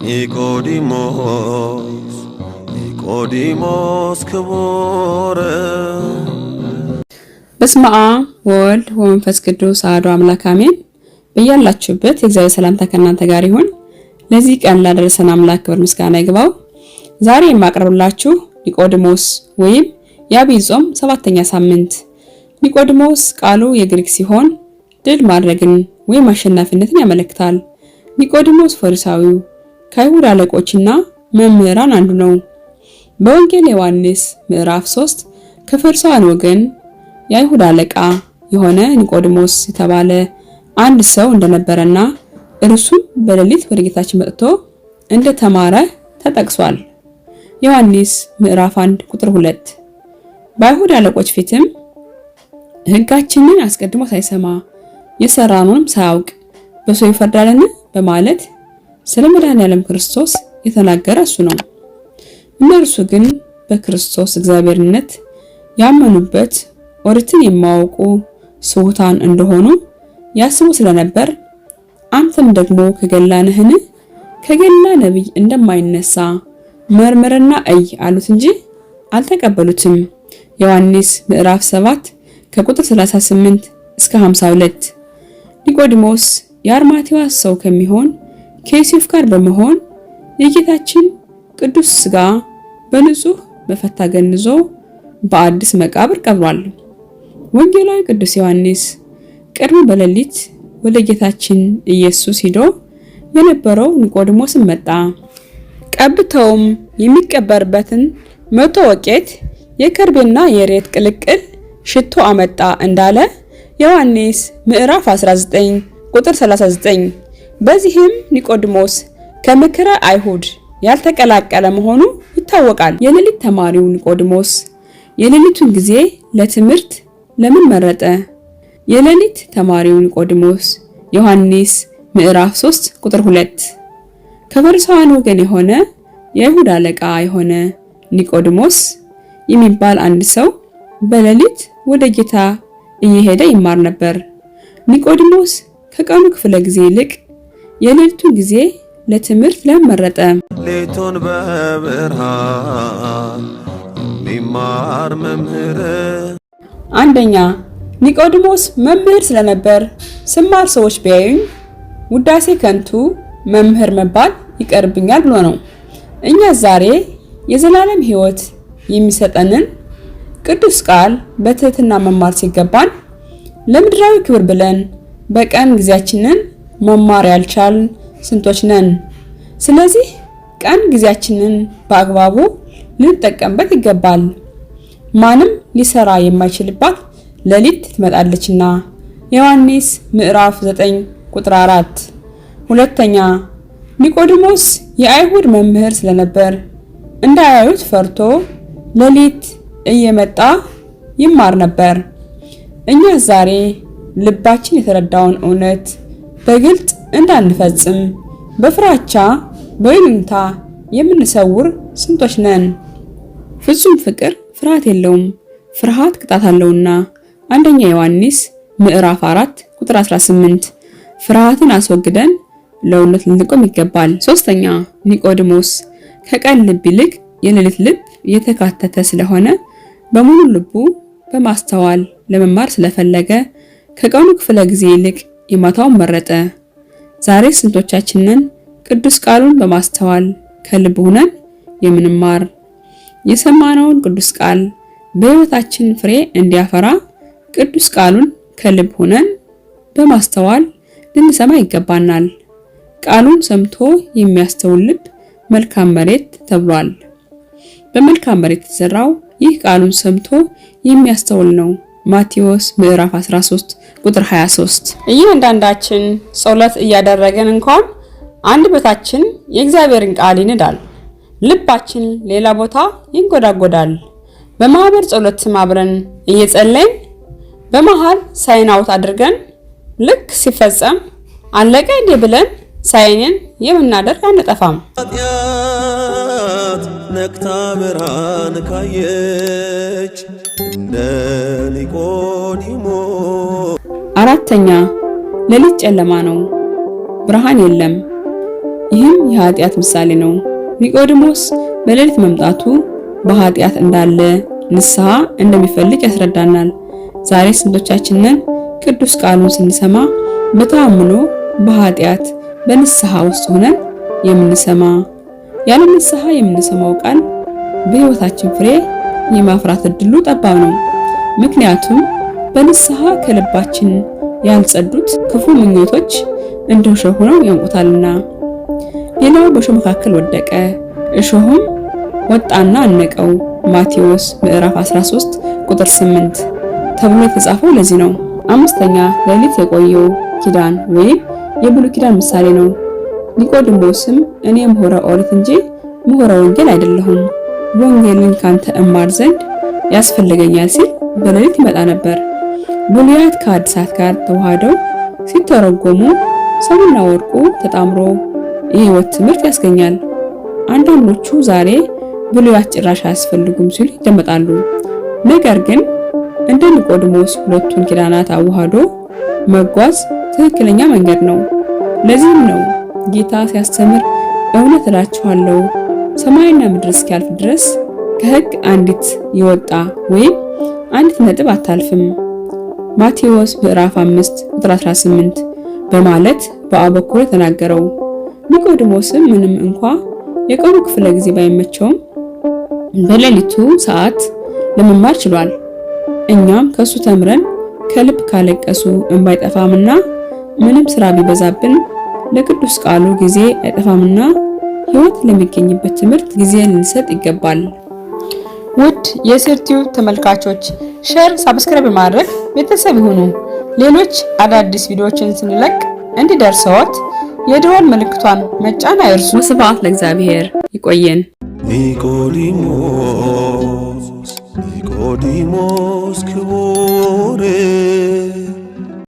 ኒቆዲሞስ ኒቆዲሞስ ክቡር። በስመ አብ ወወልድ ወመንፈስ ቅዱስ አሐዱ አምላክ አሜን። በያላችሁበት የእግዚአብሔር ሰላምታ ከእናንተ ጋር ይሁን። ለዚህ ቀን ላደረሰን አምላክ ክብር ምስጋና ይግባው። ዛሬ የማቀርብላችሁ ኒቆዲሞስ ወይም የዐቢይ ጾም ሰባተኛ ሳምንት። ኒቆዲሞስ ቃሉ የግሪክ ሲሆን ድል ማድረግን ወይም አሸናፊነትን ያመለክታል። ኒቆዲሞስ ፈሪሳዊው ከአይሁድ አለቆችና መምህራን አንዱ ነው። በወንጌል ዮሐንስ ምዕራፍ 3 ከፈሪሳውያን ወገን የአይሁድ አለቃ የሆነ ኒቆዲሞስ የተባለ አንድ ሰው እንደነበረና እርሱም በሌሊት ወደ ጌታችን መጥቶ እንደተማረ ተጠቅሷል። ዮሐንስ ምዕራፍ 1 ቁጥር 2። በአይሁድ አለቆች ፊትም ሕጋችንን አስቀድሞ ሳይሰማ የሰራነውንም ሳያውቅ በሰው ይፈርዳልን በማለት ስለ መድኃኔዓለም ክርስቶስ የተናገረ እሱ ነው። እነርሱ ግን በክርስቶስ እግዚአብሔርነት ያመኑበት ኦሪትን የማያውቁ ስሑታን እንደሆኑ ያስቡ ስለነበር አንተም ደግሞ ከገሊላ ነህን? ከገሊላ ነቢይ እንደማይነሳ መርምርና እይ አሉት እንጂ አልተቀበሉትም። ዮሐንስ ምዕራፍ 7 ከቁጥር 38 እስከ 52። ኒቆዲሞስ የአርማቴዋስ ሰው ከሚሆን ከዮሴፍ ጋር በመሆን የጌታችን ቅዱስ ሥጋ በንጹህ በፈታ ገንዞ በአዲስ መቃብር ቀብሯል። ወንጌላዊ ቅዱስ ዮሐንስ ቀድሞ በሌሊት ወደ ጌታችን ኢየሱስ ሂዶ የነበረው ኒቆዲሞስን መጣ። ቀብተውም የሚቀበርበትን 100 ወቄት የከርቤና የሬት ቅልቅል ሽቶ አመጣ እንዳለ ዮሐንስ ምዕራፍ 19 ቁጥር 39። በዚህም ኒቆዲሞስ ከምክረ አይሁድ ያልተቀላቀለ መሆኑ ይታወቃል። የሌሊት ተማሪው ኒቆዲሞስ የሌሊቱን ጊዜ ለትምህርት ለምን መረጠ? የሌሊት ተማሪው ኒቆዲሞስ ዮሐንስ ምዕራፍ 3 ቁጥር 2። ከፈሪሳውያን ወገን የሆነ የአይሁድ አለቃ የሆነ ኒቆዲሞስ የሚባል አንድ ሰው በሌሊት ወደ ጌታ እየሄደ ይማር ነበር። ኒቆዲሞስ ከቀኑ ክፍለ ጊዜ ይልቅ የሌሊቱን ጊዜ ለትምህርት ለምን መረጠ? ሌቱን በብርሃን የሚማር መምህር። አንደኛ፣ ኒቆዲሞስ መምህር ስለነበር ስማር ሰዎች ቢያዩኝ ውዳሴ ከንቱ መምህር መባል ይቀርብኛል ብሎ ነው። እኛ ዛሬ የዘላለም ሕይወት የሚሰጠንን ቅዱስ ቃል በትህትና መማር ሲገባን ለምድራዊ ክብር ብለን በቀን ጊዜያችንን መማር ያልቻልን ስንቶች ነን? ስለዚህ ቀን ጊዜያችንን በአግባቡ ልንጠቀምበት ይገባል። ማንም ሊሰራ የማይችልባት ሌሊት ትመጣለችና ዮሐንስ ምዕራፍ 9 ቁጥር 4። ሁለተኛ፣ ኒቆዲሞስ የአይሁድ መምህር ስለነበር እንዳያዩት ፈርቶ ሌሊት እየመጣ ይማር ነበር። እኛ ዛሬ ልባችን የተረዳውን እውነት በግልጽ እንዳንፈጽም በፍራቻ በይሉኝታ የምንሰውር ስንቶች ነን? ፍጹም ፍቅር ፍርሃት የለውም፣ ፍርሃት ቅጣት አለውና። አንደኛ ዮሐንስ ምዕራፍ 4 ቁጥር 18። ፍርሃትን አስወግደን ለእውነት ልንቆም ይገባል። ሶስተኛ፣ ኒቆዲሞስ ከቀን ልብ ይልቅ የሌሊት ልብ የተካተተ ስለሆነ በሙሉ ልቡ በማስተዋል ለመማር ስለፈለገ ከቀኑ ክፍለ ጊዜ ይልቅ የማታውን መረጠ። ዛሬ ስንቶቻችንን ቅዱስ ቃሉን በማስተዋል ከልብ ሆነን የምንማር? የሰማነውን ቅዱስ ቃል በሕይወታችን ፍሬ እንዲያፈራ ቅዱስ ቃሉን ከልብ ሆነን በማስተዋል ልንሰማ ይገባናል። ቃሉን ሰምቶ የሚያስተውል ልብ መልካም መሬት ተብሏል። በመልካም መሬት የተዘራው ይህ ቃሉን ሰምቶ የሚያስተውል ነው። ማቴዎስ ምዕራፍ 13 ቁጥር 23። እያንዳንዳችን ጸሎት እያደረገን እንኳን አንደበታችን የእግዚአብሔርን ቃል ይንዳል፣ ልባችን ሌላ ቦታ ይንጎዳጎዳል። በማህበር ጸሎትም አብረን እየጸለይን በመሃል sign out አድርገን ልክ ሲፈጸም አለቀ እንዴ ብለን sign in የምናደርግ አንጠፋም። ኃጢአት ነቅታ ብርሃን ካየች እንደ ኒቆዲሞስ። አራተኛ፣ ሌሊት ጨለማ ነው፣ ብርሃን የለም። ይህም የኃጢአት ምሳሌ ነው። ኒቆዲሞስ በሌሊት መምጣቱ በኃጢአት እንዳለ ንስሐ እንደሚፈልግ ያስረዳናል። ዛሬ ስንቶቻችንን ቅዱስ ቃሉን ስንሰማ በተአምኖ በኃጢአት በንስሐ ውስጥ ሆነን የምንሰማ? ያለ ንስሐ የምንሰማው ቃል በሕይወታችን ፍሬ የማፍራት እድሉ ጠባብ ነው። ምክንያቱም በንስሐ ከልባችን ያልጸዱት ክፉ ምኞቶች እንደ እሾህ ሆነው ያንቁታልና። ሌላው በእሾህ መካከል ወደቀ፣ እሾህም ወጣና አነቀው ማቴዎስ ምዕራፍ 13 ቁጥር 8 ተብሎ የተጻፈው ለዚህ ነው። አምስተኛ፣ ሌሊት የቆየው ኪዳን ወይም የብሉይ ኪዳን ምሳሌ ነው። ኒቆዲሞስም እኔ ምሁረ ኦሪት እንጂ ምሁረ ወንጌል አይደለሁም፣ ወንጌልን ካንተ እማር ዘንድ ያስፈልገኛል ሲል በሌሊት ይመጣ ነበር። ብሉያት ከሐዲሳት ጋር ተዋህደው ሲተረጎሙ ሰምና ወርቁ ተጣምሮ የሕይወት ትምህርት ያስገኛል። አንዳንዶቹ ዛሬ ብሉያት ጭራሽ አያስፈልጉም ሲሉ ይደመጣሉ። ነገር ግን እንደ ኒቆዲሞስ ሁለቱን ኪዳናት አዋህዶ መጓዝ ትክክለኛ መንገድ ነው። ለዚህም ነው ጌታ ሲያስተምር እውነት እላችኋለሁ ሰማይና ምድር እስኪያልፍ ድረስ ከሕግ አንዲት ይወጣ ወይም አንዲት ነጥብ አታልፍም ማቴዎስ ምዕራፍ 5 ቁጥር 18 በማለት በአበክሮ የተናገረው። ኒቆዲሞስም ምንም እንኳ የቀኑ ክፍለ ጊዜ ባይመቸውም በሌሊቱ ሰዓት ለመማር ችሏል። እኛም ከሱ ተምረን ከልብ ካለቀሱ እንባ አይጠፋምና ምንም ስራ ቢበዛብን ለቅዱስ ቃሉ ጊዜ አይጠፋምና ሕይወት ለሚገኝበት ትምህርት ጊዜ ልንሰጥ ይገባል። ውድ የሴር ቲዩብ ተመልካቾች share፣ subscribe በማድረግ ቤተሰብ ይሁኑ። ሌሎች አዳዲስ ቪዲዮዎችን ስንለቅ እንዲደርሰዎት የደወል ምልክቷን መጫን አይርሱ። ወስብሐት ለእግዚአብሔር። ይቆየን። ኒቆዲሞስ ኒቆዲሞስ ክቡር